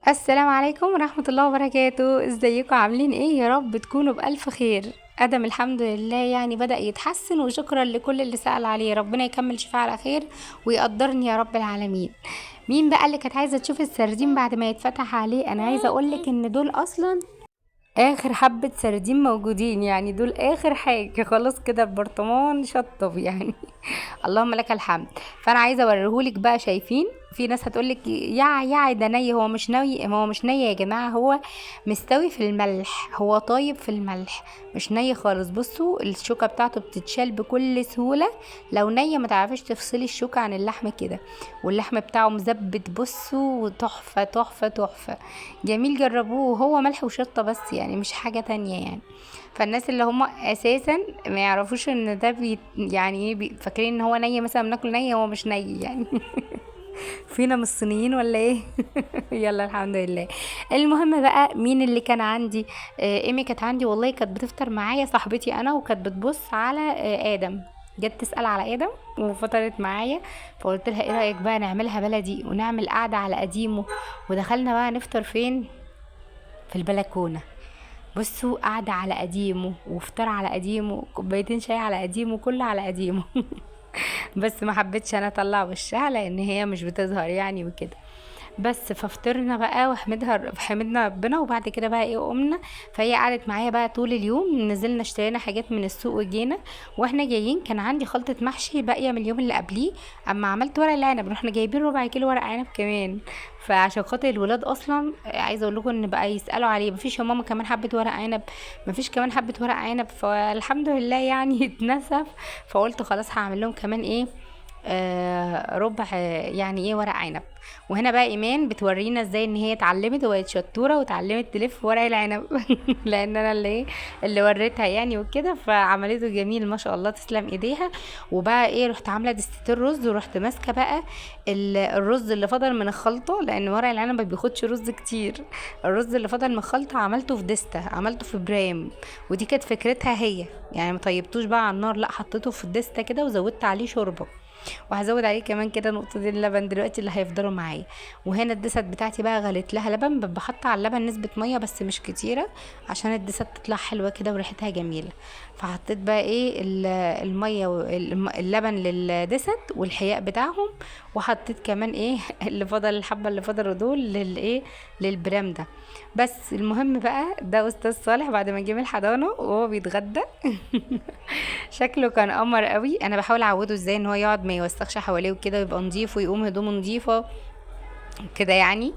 السلام عليكم ورحمة الله وبركاته. ازيكم عاملين ايه؟ يا رب تكونوا بألف خير. ادم الحمد لله يعني بدأ يتحسن، وشكرا لكل اللي سأل عليه، ربنا يكمل شفاء على خير ويقدرني يا رب العالمين. مين بقى اللي كانت عايزة تشوف السردين بعد ما يتفتح عليه؟ انا عايزة اقولك ان دول اصلا اخر حبة سردين موجودين، يعني دول اخر حاجة خلاص كده، البرطمان شطب يعني. اللهم لك الحمد. فانا عايزه اوريهولك بقى. شايفين في ناس هتقولك يا ده ني، هو مش ني، هو مش ني يا جماعة، هو مستوي في الملح، هو طايب في الملح، مش ني خالص. بصوا الشوكة بتاعته بتتشال بكل سهولة، لو نيه ما تعرفيش تفصلي الشوكة عن اللحم كده، واللحم بتاعه مزبت. بصوا تحفة تحفة تحفة، جميل، جربوه. هو ملح وشطه بس يعني، مش حاجة تانية يعني. فالناس اللي هم اساسا ما يعرفوش ان ده يعني ايه، فاكرين ان هو ني، مثلا بناكل ني، هو مش ني يعني. فينا من الصينيين ولا ايه؟ يلا الحمد لله. المهم بقى مين اللي كان عندي؟ ايمي كانت عندي، والله كانت بتفطر معايا صاحبتي انا، وكانت بتبص على ادم، جت تسأل على ادم وفطرت معايا. فقلت لها ايه رأيك بقى نعملها بلدي ونعمل قعدة على قديمة. ودخلنا بقى نفطر فين؟ في البلكونة. بصوا قعدة على قديمة، وفطار على قديمة، كوبايتين شاي على قديمة، كله على قديمة. بس ما حبيتش انا اطلع وشها لان هي مش بتظهر يعني وكده. بس ففطرنا بقى وحمدها، حمدنا ربنا. وبعد كده بقى ايه قمنا، فهي قعدت معايا بقى طول اليوم، نزلنا اشترينا حاجات من السوق وجينا. واحنا جايين كان عندي خلطة محشي باقية من اليوم اللي قبليه، اما عملت ورق العنب رحنا جايبين ربع كيلو ورق عنب كمان، فعشان خاطر الولاد اصلا عايزه اقول لكم ان بقى يسالوا عليه، مفيش يا ماما كمان حبه ورق عنب، مفيش كمان حبه ورق عنب. فالحمد لله يعني اتنسف. فقلت خلاص هعمل لهم كمان ايه، ربع يعني ايه ورق عنب. وهنا بقى ايمان بتورينا ازاي ان هي اتعلمت وبقت شطوره واتعلمت تلف ورق العنب. لان انا اللي وريتها يعني وكده، فعملته جميل ما شاء الله، تسلم ايديها. وبقى ايه رحت عامله دستتين رز، ورحت ماسكه بقى الرز اللي فضل من الخلطة، لان ورق العنب ما بياخدش رز كتير. الرز اللي فضل من الخلطة عملته في دسته، عملته في برام، ودي كانت فكرتها هي يعني، ما طيبتوش بقى على النار، لا حطيته في الدسته كده وزودت عليه شوربة، وهزود عليه كمان كده نقطتين لبن دلوقتي اللي هيفضلوا معايا. وهنا الدست بتاعتي بقى غليت لها لبن، بحط على اللبن نسبة مية بس مش كتيرة عشان الدست تطلع حلوة كده وريحتها جميلة. فحطيت بقى ايه المية اللبن للدست والحياء بتاعهم، وحطيت كمان ايه اللي فضل، الحبة اللي فضلوا دول للايه، للبرام ده. بس المهم بقى ده استاذ صالح بعد ما جه من الحضانة وهو بيتغدى. شكله كان قمر قوي. انا بحاول اعوده ازاي ان هو يقعد ما يوسخش حواليه وكده، ويبقى نظيف ويقوم هدومه نظيفة كده يعني.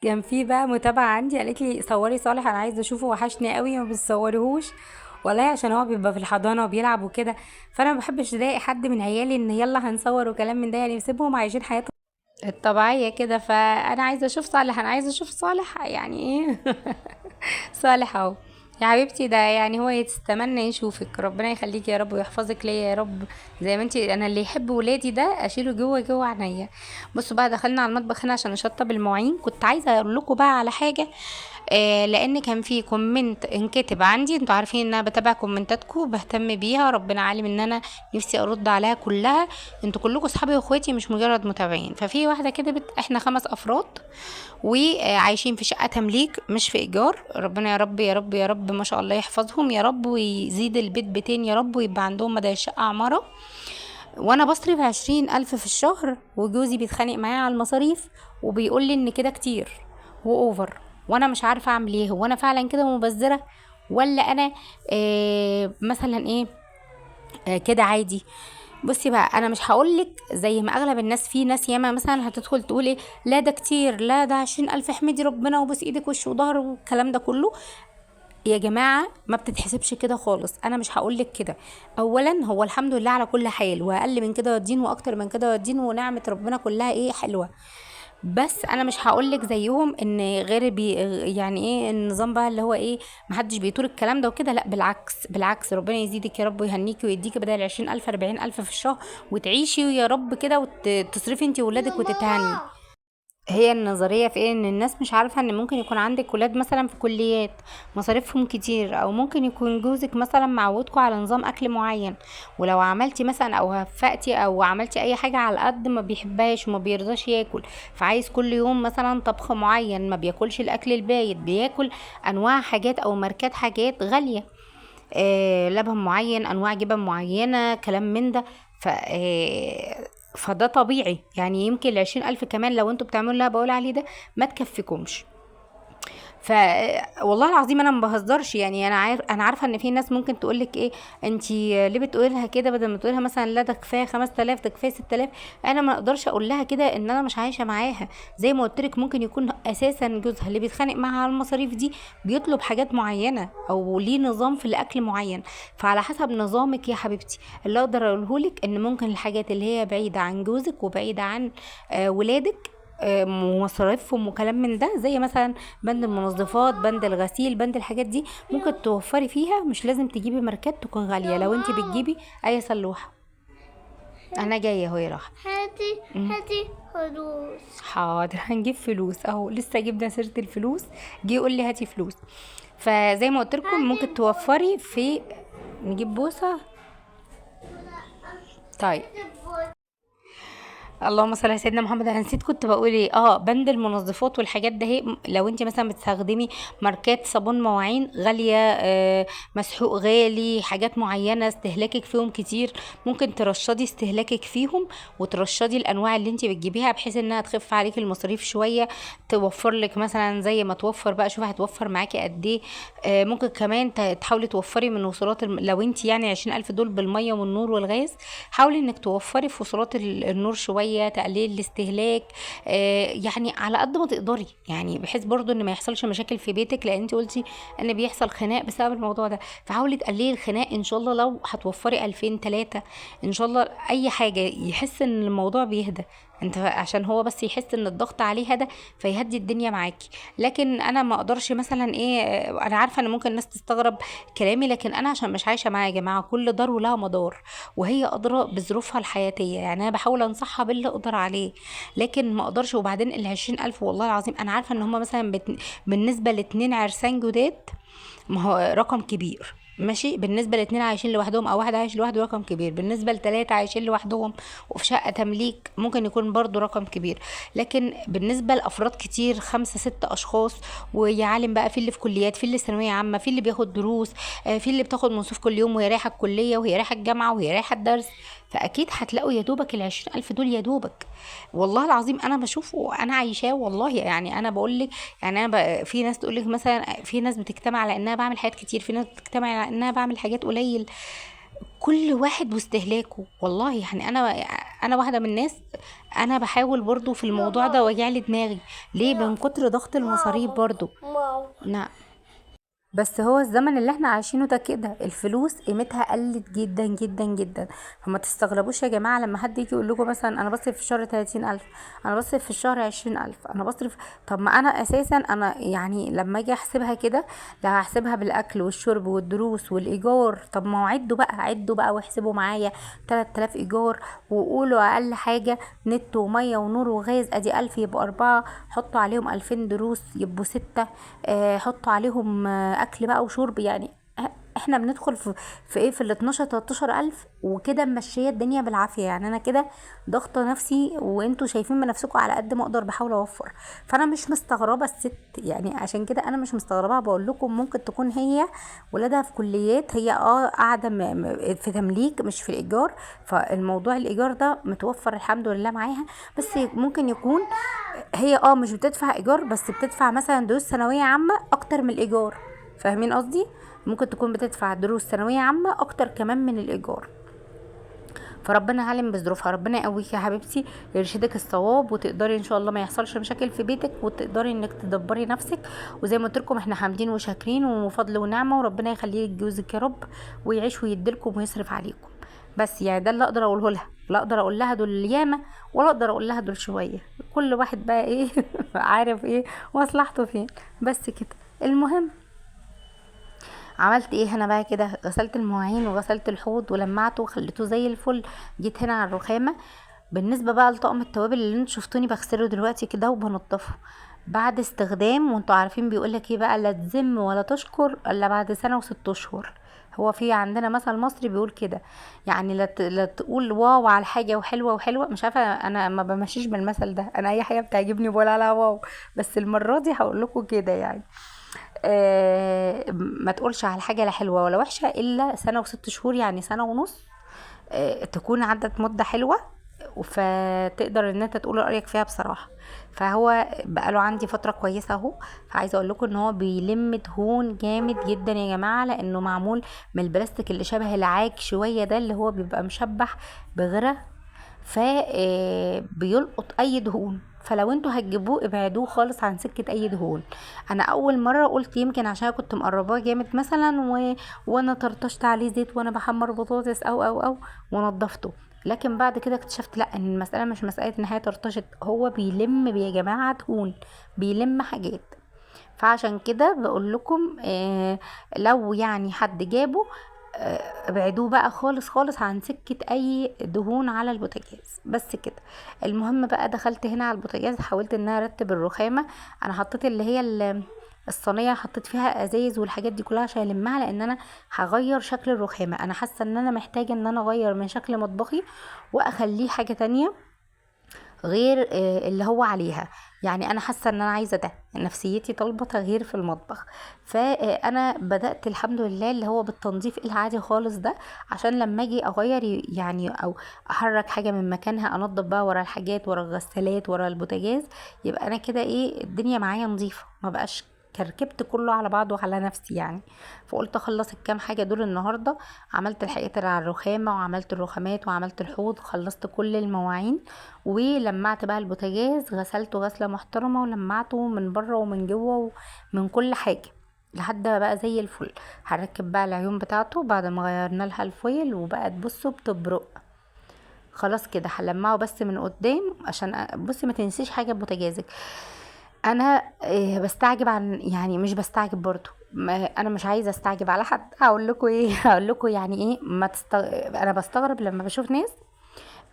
كان في بقى متابعه عندي قالت لي صوري صالح، انا عايزه اشوفه، وحشني قوي ما بتصوريهوش والله، عشان هو بيبقى في الحضانة وبيلعب وكده، فانا ما بحبش اضايق حد من عيالي ان يلا هنصور وكلام من ده يعني، بسيبهم عايشين حياتهم الطبيعية كده. فانا عايزه اشوف صالح، انا عايزه اشوف صالح يعني ايه. صالح اهو يا حبيبتي، ده يعني هو يتمنى يشوفك، ربنا يخليك يا رب ويحفظك ليا يا رب زي ما انتي. انا اللي يحب ولادي ده اشيله جوه جوه عينيا. بصوا بقى دخلنا على المطبخ هنا عشان نشطب المواعين. كنت عايزه اقول لكم بقى على حاجة، لان كان في comment انكتب عندي، انتوا عارفين ان انا بتابع كومنتاتكم وبهتم بيها، ربنا عالم ان انا نفسي ارد عليها كلها، انتوا كلكم اصحابي واخواتي مش مجرد متابعين. ففي واحدة كتبت احنا 5 افراد وعايشين في شقه تمليك مش في ايجار، ربنا يا رب يا رب يا رب ما شاء الله يحفظهم يا رب ويزيد البيت بيتين يا رب، ويبقى عندهم بدل الشقة عمارة. وانا بصرف 20,000 في الشهر، وجوزي بيتخانق معايا على المصاريف وبيقول لي ان كده كتير واوفر، وانا مش عارفه اعمل ايه. هو انا فعلا كده مبذره ولا انا مثلا ايه كده عادي؟ بصي بقى انا مش هقولك زي ما اغلب الناس، في ناس ياما مثلا هتدخل تقول ايه لا ده كتير، لا ده 20,000 احمدي ربنا وبوس ايدك وش وظهر والكلام ده كله. يا جماعة ما بتتحسبش كده خالص، انا مش هقولك كده. اولا هو الحمد لله على كل حال، واقل من كده والدين واكتر من كده والدين، ونعمه ربنا كلها ايه حلوة. بس انا مش هقولك زيهم ان غير بي يعني ايه النظام بقى اللي هو ايه محدش بيطول الكلام ده وكده، لا بالعكس بالعكس، ربنا يزيدك يا رب ويهنيكي ويديكي بدل 20,000 40,000 في الشهر، وتعيشي يا رب كده وتصرفي انتي وولادك وتتهني. هي النظرية في ايه؟ ان الناس مش عارفة ان ممكن يكون عندك ولاد مثلا في كليات مصاريفهم كتير، او ممكن يكون جوزك مثلا معودكوا على نظام اكل معين، ولو عملتي مثلا او هفقتي او عملتي اي حاجة على قد ما بيحبهاش وما بيرضاش ياكل، فعايز كل يوم مثلا طبخ معين، ما بياكلش الاكل البايت، بياكل انواع حاجات او ماركات حاجات غالية، لبن معين، انواع جبن معينة، كلام من ده. فده طبيعي يعني. يمكن 20,000 كمان لو انتوا بتعملوا اللي انا بقول عليه ده ما تكفيكمش. ف والله العظيم انا ما بهزرش يعني، انا عارفه ان في ناس ممكن تقول لك ايه انت ليه بتقولها كده، بدل ما تقولها مثلا لا ده كفاية 5000، ده كفاية 6000. انا ما اقدرش اقول لها كده ان انا مش عايشه معاها. زي ما قلت لك ممكن يكون اساسا جوزها اللي بيتخانق معاها على المصاريف دي بيطلب حاجات معينة او ليه نظام في الاكل معين، فعلى حسب نظامك يا حبيبتي. اللي اقدر اقوله لك ان ممكن الحاجات اللي هي بعيدة عن جوزك وبعيدة عن ولادك، ومصاريفهم وكلام من ده، زي مثلا بند المنظفات، بند الغسيل، بند الحاجات دي، ممكن توفري فيها. مش لازم تجيبي ماركات تكون غالية. لو انت بتجيبي اي سلوحه، انا جاية اهو يا راحة. هاتي هاتي فلوس. حاضر هنجيب فلوس اهو، لسه جبنا سيره الفلوس، جه يقول لي هاتي فلوس. فزي ما قلت لكم ممكن توفري في نجيب بوسه. طيب اللهم صل على سيدنا محمد. انا نسيت كنت بقول ايه. بند المنظفات والحاجات ده، هي لو انت مثلا بتستخدمي ماركات صابون مواعين غالية، مسحوق غالي، حاجات معينة استهلاكك فيهم كتير، ممكن ترشدي استهلاكك فيهم وترشدي الانواع اللي انت بتجيبيها بحيث انها تخف عليك المصاريف شوية، توفر لك مثلا زي ما توفر بقى، شوفي هتوفر معاكي قد ايه. ممكن كمان تحاولي توفري من وصولات لو انت يعني 20,000 دول بالمية والنور والغاز، حاولي انك توفري في وصولات النور شوية، تقليل الاستهلاك، يعني على قد ما تقدري، يعني بحيث برضو ان ما يحصلش مشاكل في بيتك، لان انت قلتي ان بيحصل خناق بسبب الموضوع ده. فحاولي تقللي الخناق ان شاء الله. لو هتوفري 2000 3 ان شاء الله، اي حاجة يحس ان الموضوع بيهدى، انت عشان هو بس يحس ان الضغط عليه هدى فيهدي الدنيا معاكي. لكن انا ما اقدرش مثلا ايه، انا عارفه ان ممكن الناس تستغرب كلامي، لكن انا عشان مش عايشه معايا يا جماعة، كل دار ولها مدار، وهي ادرى بظروفها الحياتية. يعني انا بحاول انصحها باللي اقدر عليه، لكن ما اقدرش. وبعدين 20,000 والله العظيم انا عارفه ان هما مثلا بالنسبة لاتنين عرسان جداد ما هو رقم كبير، ماشي. بالنسبة لاتنين عايشين لوحدهم او واحد عايش لوحده رقم كبير، بالنسبة لتلاتة عايشين لوحدهم وفي شقه تمليك ممكن يكون برضو رقم كبير، لكن بالنسبة لافراد كتير 5 6 اشخاص، ويا عالم بقى في اللي في كليات، في اللي ثانوية عامة، في اللي بياخد دروس، في اللي بتاخد مصروف كل يوم وهي رايحة الكلية وهي رايحة الجامعة وهي رايحة الدرس، فاكيد هتلاقوا يا دوبك 20,000 دول يا دوبك. والله العظيم انا بشوفه وانا عايشاه والله. يعني انا بقول لك، يعني انا في ناس تقول لك مثلا، في ناس بتجتمع على انها بعمل حاجات كتير، في ناس بتجتمع على انها بعمل حاجات قليل. كل واحد واستهلاكه والله. يعني انا واحدة من الناس، انا بحاول برضو في الموضوع ده واجع لي دماغي ليه من كتر ضغط المصاريف برضو. نعم، بس هو الزمن اللي احنا عايشينه ده كده الفلوس قيمتها قلت جدا جدا جدا. فما تستغربوش يا جماعة لما حد يجي يقول لكم مثلا انا بصرف في الشهر 30,000، انا بصرف في الشهر 20,000، انا بصرف. طب ما انا اساسا انا يعني لما اجي احسبها كده، لا هحسبها بالاكل والشرب والدروس والايجار. طب ما هو عدوا بقى، عدوا بقى واحسبوا معايا 3000 ايجار، وقولوا اقل حاجة نت ومية ونور وغاز ادي 1000 يبقوا 4، حطوا عليهم 2000 دروس يبقوا 6، حطوا عليهم اكل بقى وشرب. يعني احنا بندخل في ايه، في ال 12 13 الف وكده، ممشيه الدنيا بالعافية. يعني انا كده ضاغطة نفسي، وانتوا شايفين من نفسكم على قد ما اقدر بحاول اوفر. فانا مش مستغربه الست، يعني عشان كده انا مش مستغربه. بقول لكم ممكن تكون هي ولادها في كليات، هي قاعدة في تمليك مش في الايجار، فالموضوع الايجار ده متوفر الحمد لله معاها. بس ممكن يكون هي مش بتدفع ايجار، بس بتدفع مثلا دروس ثانوية عامة اكتر من الايجار. فاهمين قصدي؟ ممكن تكون بتدفع دروس ثانوية عامة اكتر كمان من الايجار. فربنا عالم بظروفها، ربنا يقويك يا حبيبتي، يرشدك الصواب، وتقدري ان شاء الله ما يحصلش مشاكل في بيتك، وتقدري انك تدبري نفسك. وزي ما قلت لكم احنا حامدين وشاكرين وفضل ونعمه، وربنا يخلي لك جوزك يا رب ويعيش ويديلكم ويصرف عليكم. بس يعني ده اللي اقدر اقوله لها، لا اقدر اقول لها دول ياما ولا اقدر اقول لها دول شوية، كل واحد بقى ايه عارف ايه مصلحته فين. بس كده. المهم عملت ايه هنا بقى كده، غسلت المواعين وغسلت الحوض ولمعته وخليته زي الفل. جيت هنا على الرخامه بالنسبة بقى لطقم التوابل اللي انتوا شفتوني بغسله دلوقتي كده وبنضفه بعد استخدام، وانتوا عارفين بيقولك ايه بقى، لا تذم ولا تشكر الا بعد سنة وست اشهر. هو في عندنا مثل مصري بيقول كده، يعني لا تقول wow على حاجة وحلوه وحلوه، مش عارفه انا ما بمشيش بالمثل ده، انا اي حاجة بتعجبني بقول عليها wow، بس المرة دي هقول لكم كده يعني. ما تقولش على حاجة لا حلوة ولا وحشة الا سنة وست شهور، يعني سنة ونص، تكون عدت مده حلوة، فتقدر ان انت تقول رايك فيها بصراحة. فهو بقاله عندي فترة كويسة اهو، فعايزه اقول لكم ان هو بيلم دهون جامد جدا يا جماعة، لانه معمول من البلاستيك اللي شبه العاج شوية ده، اللي هو بيبقى مشبح بغرة، ف بيلقط اي دهون. فلو انتوا هتجيبوه ابعدوه خالص عن سكة اي دهون. انا اول مرة قلت يمكن عشان كنت مقرباه جامد مثلا وانا طرطشت عليه زيت وانا بحمر بطاطس او او او ونضفته، لكن بعد كده اكتشفت لا، ان المسالة مش مسالة ان هي طرطشت، هو بيلم يا جماعة دهون، بيلم حاجات. فعشان كده بقول لكم لو حد جابه، ابعدوه بقى خالص خالص عن سكة اي دهون على البوتاجاز، بس كده. المهم بقى دخلت هنا على البوتاجاز، حاولت ان انا ارتب الرخامة. انا حطيت اللي هي الصينية، حطيت فيها ازايز والحاجات دي كلها عشان المها، لان انا هغير شكل الرخامة. انا حاسة ان انا محتاجة ان انا اغير من شكل مطبخي واخليه حاجة تانية غير اللي هو عليها. انا حاسه ان انا عايزه ده، نفسيتي طالبه تغيير في المطبخ. فانا بدات الحمد لله اللي هو بالتنظيف العادي خالص ده، عشان لما اجي اغير او احرك حاجة من مكانها، انظف بقى ورا الحاجات، ورا الغسالات، ورا البوتاجاز، يبقى انا كده الدنيا معايا نظيفة، ما بقاش كركبت كله على بعضه وعلى نفسي. فقلت اخلص الكام حاجة دول النهارده. عملت الحاجات اللي على الرخامه، وعملت الرخامات، وعملت الحوض، خلصت كل المواعين، ولمعت بقى البوتاجاز، غسلته غسله محترمه ولمعته من بره ومن جوه ومن كل حاجة لحد ما بقى زي الفل. هركب بقى العيون بتاعته بعد ما غيرنا لها الفويل، وبقت بصوا بتبرق خلاص كده. هلمعه بس من قدام عشان بصي ما تنسيش حاجة ببوتاجازك. انا بستعجب عن، يعني مش بستعجب برضو، ما انا مش عايزه استعجب على حد. هقول لكم ايه، هقول لكم يعني ايه، ما تست-، انا بستغرب لما بشوف ناس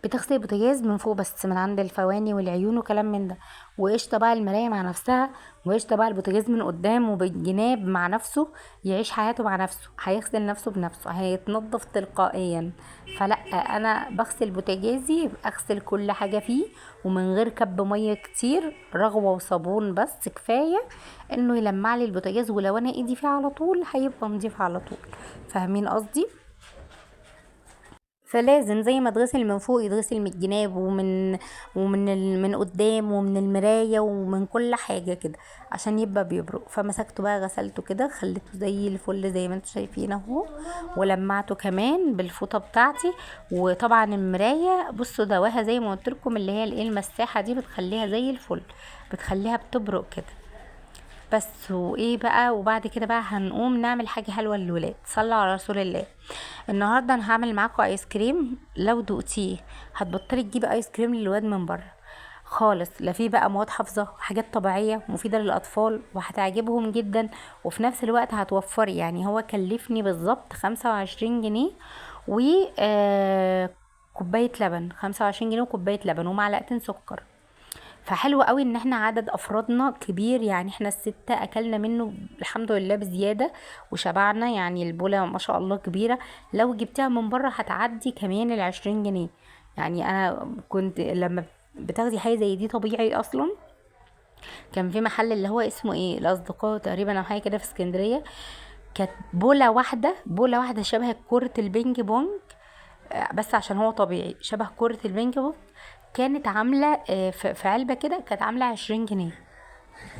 بتغسل البوتاجاز من فوق بس، من عند الفواني والعيون وكلام من ده، وقشطه بقى المراية مع نفسها، وقشطه بقى البوتاجاز من قدام وبالجناب مع نفسه، يعيش حياته مع نفسه، هيغسل نفسه بنفسه، هيتنظف تلقائيا. فلا، انا بغسل بوتاجازي، اغسل كل حاجة فيه ومن غير كب مية كتير، رغوه وصابون بس كفاية انه يلمع لي البوتاجاز، ولو انا ايدي فيه على طول هيبقى نضيف على طول. فاهمين قصدي؟ فلازم زي ما اتغسل من فوق يتغسل من الجناب ومن من قدام ومن المراية ومن كل حاجة كده عشان يبقى بيبرق. فمسكته بقى غسلته كده، خليته زي الفل زي ما انتم شايفين اهو، ولمعته كمان بالفوطة بتاعتي. وطبعا المراية بصوا دواها زي ما قلت لكم اللي هي الايه المساحة دي، بتخليها زي الفل، بتخليها بتبرق كده بس. وايه بقى، وبعد كده بقى هنقوم نعمل حاجة حلوة للولاد. صلوا على رسول الله. النهارده انا هعمل معاكم ايس كريم، لو دقتيه هتبطلي تجيبي ايس كريم للولاد من بره خالص. لا في بقى مواد حافظه، حاجات طبيعية مفيدة للاطفال وهتعجبهم جدا، وفي نفس الوقت هتوفري. هو كلفني بالظبط 25 جنيه و، كوباية لبن، 25 جنيه وكوبايه لبن ومعلقتين سكر. فحلو قوي ان احنا عدد افرادنا كبير، احنا الستة اكلنا منه الحمد لله بزيادة وشبعنا، البولة ما شاء الله كبيرة. لو جبتها من بره هتعدي كمان العشرين جنيه. انا كنت لما بتاخدي حاجة زي دي طبيعي اصلا، كان في محل اللي هو اسمه ايه الاصدقاء تقريبا او حاجة كده في اسكندرية، كانت بولة واحدة، بولة واحدة شبه كرة البينج بونج، بس عشان هو طبيعي شبه كرة البينج بونج، كانت عاملة، في علبة كده، كانت عاملة 20 جنيه.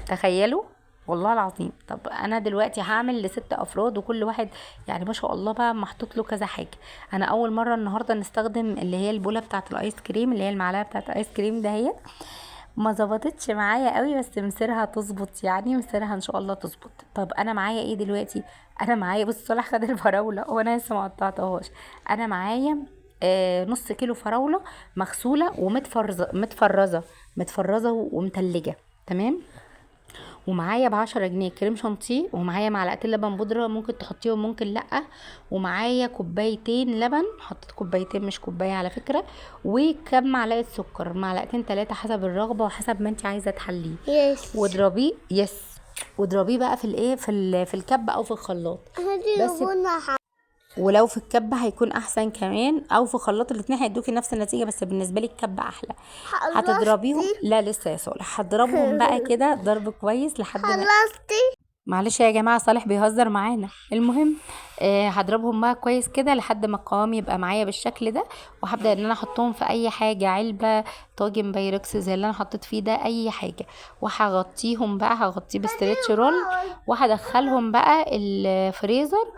تخيلوا والله العظيم. طب انا دلوقتي هعمل لست افراد وكل واحد ما شاء الله بقى محطوط له كذا حاجة. انا اول مرة النهاردة نستخدم اللي هي البولة بتاعة الايس كريم، اللي هي المعلقة بتاعة الايس كريم دهيت، ما ظبطتش معايا قوي، بس مصيرها تظبط، مصيرها ان شاء الله تظبط. طب انا معايا ايه دلوقتي؟ انا معايا، بص صلاح خد الفراولة وانا لسه ما قطعتهاش. انا معايا، نص كيلو فراولة مغسولة ومتفرزة، متفرزة، متفرزة ومتلجة، تمام. ومعايا ب10 جنيه كريم شانتيه، ومعايا معلقتين لبن بودره ممكن تحطيهم ممكن لا، ومعايا كوبايتين لبن، حطيت كوبايتين مش كوباية على فكرة، وكم معلقه سكر، معلقتين 3 حسب الرغبة وحسب ما انت عايزه تحلية. yes. واضربيه yes، واضربيه بقى في الايه، في الكبه او في الخلاط. بس ولو في الكبه هيكون احسن كمان، او في خلاط، الاتنين هيدوكي نفس النتيجة، بس بالنسبة لي الكبه احلى. هتضربيهم؟ لا لسه يا صالح، هضربهم بقى كده ضرب كويس لحد ما خلصتي. معلش يا جماعة صالح بيهزر معانا. المهم هضربهم بقى كويس كده لحد ما القوام يبقى معايا بالشكل ده، وهبدا ان انا احطهم في اي حاجة، علبة، طاجن بايركس زي اللي انا حطيت فيه ده، اي حاجة، وهغطيهم بقى، هغطيه ب stretch roll، وهدخلهم بقى الفريزر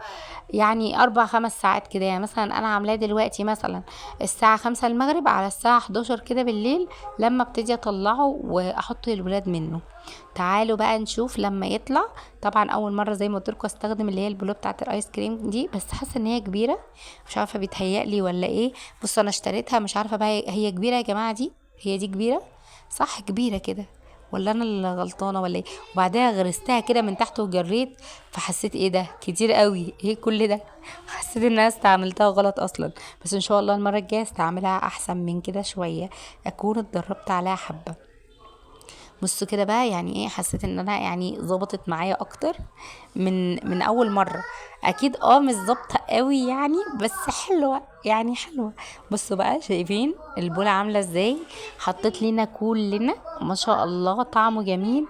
يعني 4-5 ساعات كده. يعني مثلا انا عاملاه دلوقتي مثلا الساعة 5 المغرب، على الساعة 11 كده بالليل لما ابتدي اطلعه واحط للولاد منه. تعالوا بقى نشوف لما يطلع. طبعا اول مرة زي ما قلت لكم استخدم اللي هي البلو بتاعه الايس كريم دي، بس حاسه ان هي كبيرة، مش عارفه بيتهيألي ولا ايه. بصوا انا اشتريتها مش عارفه بقى هي كبيرة يا جماعة، دي هي دي كبيرة صح؟ كبيرة كده ولا انا اللي غلطانة ولا ايه؟ وبعدها غرستها كده من تحت وجريت، فحسيت ايه ده كتير قوي، ايه كل ده؟ حسيت ان انا استعملتها غلط اصلا، بس ان شاء الله المرة الجاية استعملها احسن من كده شوية، اكون اتدربت عليها حبه. بصوا كده بقى يعني ايه، حسيت ان انا يعني ظبطت معايا اكتر من اول مرة. اكيد مش ظابطة قوي يعني، بس حلوة يعني، حلوة. بصوا بقى شايفين البوله عامله ازاي، حطيت لنا كلنا ما شاء الله طعمه جميل،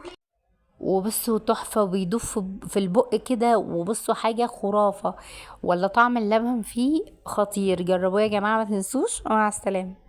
وبصوا تحفة وبيدوب في البق كده، وبصوا حاجة خرافه، ولا طعم اللبن فيه خطير. جربوه يا جماعة ما تنسوش، ومع السلامة.